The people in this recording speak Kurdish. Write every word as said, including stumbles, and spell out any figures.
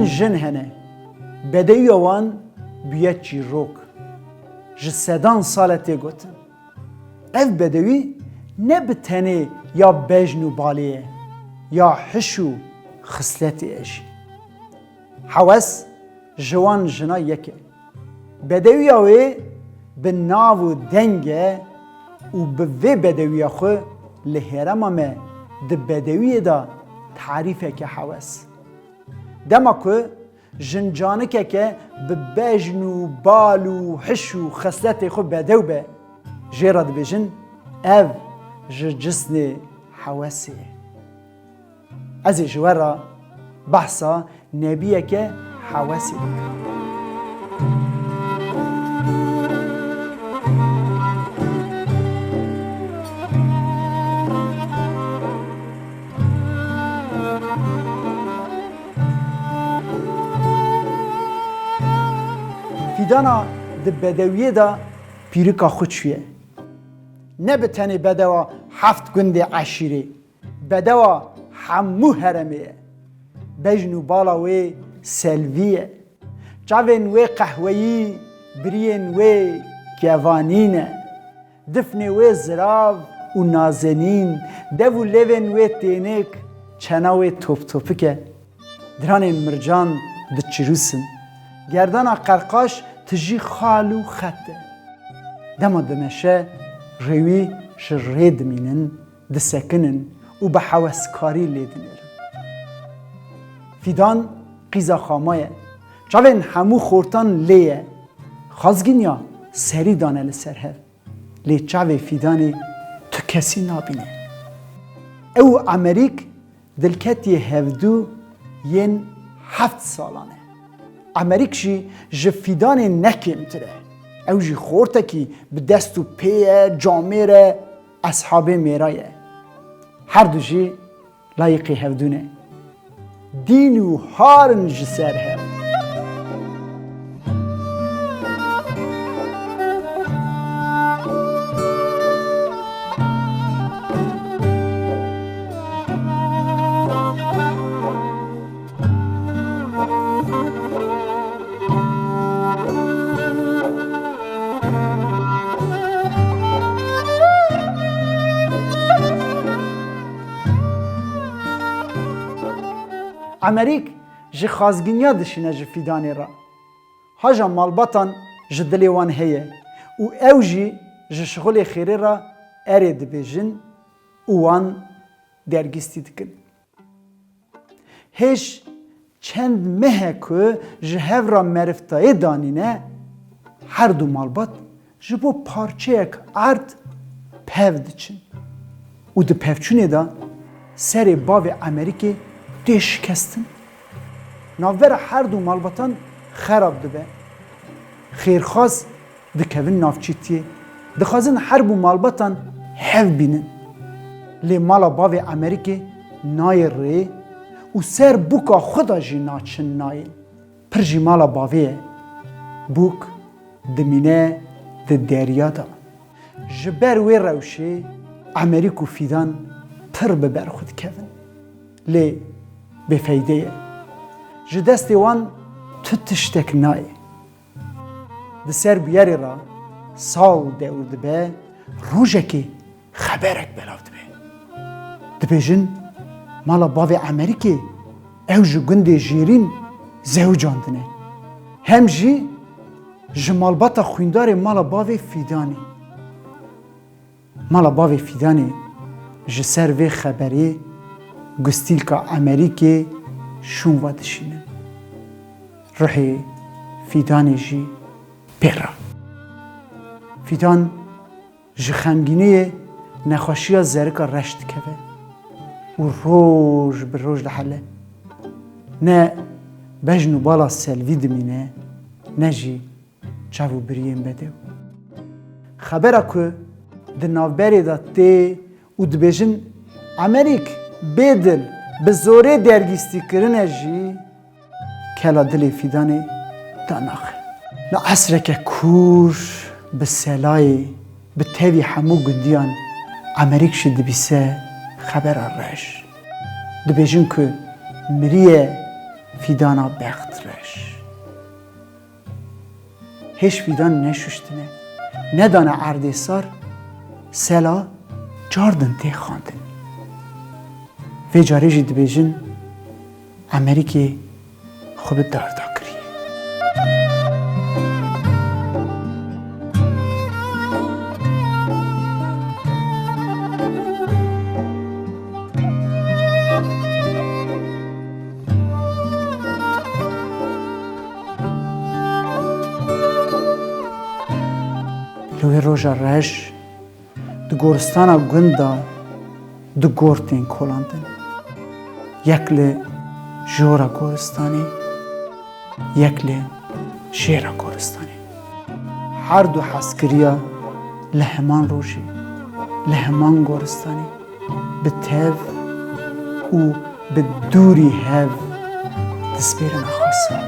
Jin hene, bedewiya wan bûye çîrok. Ji sedan sal e tê gotin. Ev bedewî ne bi tenê ya bejn û balê ye, ya hiş û xisletê ye jî. Hewes ji wan jina yek e. Bedewiya wê bi nav û deng e û bi vê bedewiya xwe li hêrema me di bedewiyê de tarîfeke hewes. Dema ku jincanikeke bi bejn û bal û hiş û xesletê xwe bedew be, jê re dibêjin ev ji cisnê hewesê ye. Ez ê ji we re behsa nebiyeke hewesê bikim. Fîdana di bedewiyê de pîrika xwe çûye. Ne bi tenê bedewa heft gundê eşîrê, bedewa hemû heremê ye. Bejn û bala wê selvî ye. Çavên wê qehweyî, biriyên wê kevanî ne. Difnê wê zirav û nazenîn, dev û lêvên wê tênik, çena wê toptopik e. Diranên mircan diçirûsin. Gerdana qerqaş tijî xal û xet e. Dema dimeşe, rêwî ji rê dimînin, disekinin û bi heweskarî lê dinêrin. Fîdan qîza xama ye. Çavên hemû xortan lê ye. Xazgîniya serî dane li ser hev. Lê çavê Fîdanê tu kesî nabîne. Ew û Emerîk dilketiyê hevdû yên heft salan e. Emerîk jî ji Fîdanê ne kêmtir e. Ew jî xortekî bi dest û pê ye, camêr e, eshabê mêra ye. Her du jî layîqê hevdû ne. Dîn û har in ji ser hev. Emerîk ji xazgîniya dişîne ji Fîdanê re. Haja malbatan ji dilê wan heye û ew jî ji şixulê xêrê re erê dibêjin û wan dergîstî dikin. Hêj çend meh e ku ji hev re meriftayê danîne, her du malbat ji bo parçeyek erd pev diçin û di pevçûnê de serê bavê Emerîkê tê şikestin. Navbera her du malbatan xerab dibe. Xêrxwaz dikevin navçîtiyê, dixwazin herb û malbatan hev bînin. Lê mala bavê Emerîkê nayê rê û ser bûka xwe de jî naçin nayên. Pir jî mala bavê ye. Bûk dimîne di derya de. Ji ber wê rewşê Emerîk û Fîdan pir bi ber xwe dikevin. Lê bêfeyde ye. Ji destê wan tu tiştek nayê. Di ser bûyerê re sal dewr dibe, rojekê xeberek belav dibe. Dibêjin, mala bavê Emerîkê ew ji gundê Jêrîn zewicandine. Hem jî ji malbata xwîndarê mala bavê Fîdanê. Mala bavê Fîdanê ji ser vê xeberê gustîlka Emerîkê şûn ve dişînin. Ruhê Fîdanê jî pê re. Fîdan ji xemgîniyê nexweşiya zerika reş dikeve û roj bi roj dihele. Ne bejn û bala Selvî dimîne, ne jî çav û biriyên bedew. Xebera ku di navberê de tê û dibêjin Emerîk bêdil bi zorê dergîstî kirine jî kela dilê Fîdanê danaxe. Li esreke kûr bi selayê bi tevî hemû gundiyan Emerîk jî dibîse xebera reş. Dibêjin ku miriye Fîdana bext reş. Hêj fîdan neşuştine, nedane erdê sar, sela cardin tê xwendin. Vê carê jî dibêjin, Emerîkê xwe bi darda kiriye. Li wê roja reş di goristana gund de du gor tên kolandin. Yek li jora goristanê, yek li jêra goristanê. Her du hezkiriya li heman rojê, li heman goristanê, bi tev û bi dûrî hev dispêrine xwe sar.